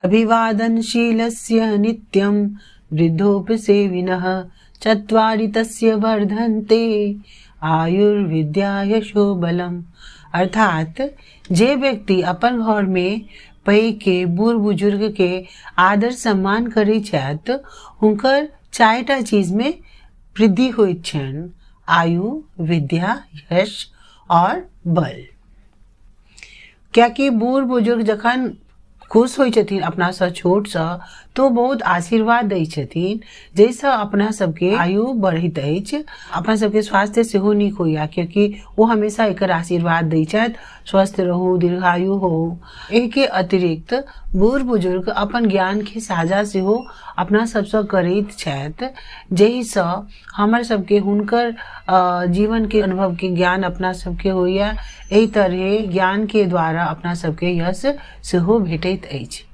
अभिवादनशीलस्य नित्यं वृद्धोपसेविनः चत्वारि तस्य वर्धन्ते आयुर्विद्या यशो बलम। अर्थात जे व्यक्ति अपन घर में पैघ के बूढ़ बुजुर्ग के आदर सम्मान करै छथि हुनकर 4टा चीज में वृद्धि होइत छनि, आयु, विद्या, यश और बल। कियाकि बूढ़ बुजुर्ग जखन खुश होइ छथिन अपनासँ छोटसँ तो बहुत आशीर्वाद दै छथिन, जाहिसँ अपना सबके आयु बढ़ैत अछि, अपना सबके स्वास्थ्य सेहो नीक होइया, कियाकि ओ हमेशा एकर आशीर्वाद दै छथि, स्वस्थ रहू, दीर्घायु हो। एहिके अतिरिक्त बूढ़ बुजुर्ग अपन ज्ञानके साझा सेहो अपना सबसँ करैत छथि, जाहिसँ हमर सबके हुनकर जीवनके अनुभवके ज्ञान अपना सबके होइया। एहि तरहे ज्ञानके द्वारा अपना सबके यश सेहो भेटैत अछि।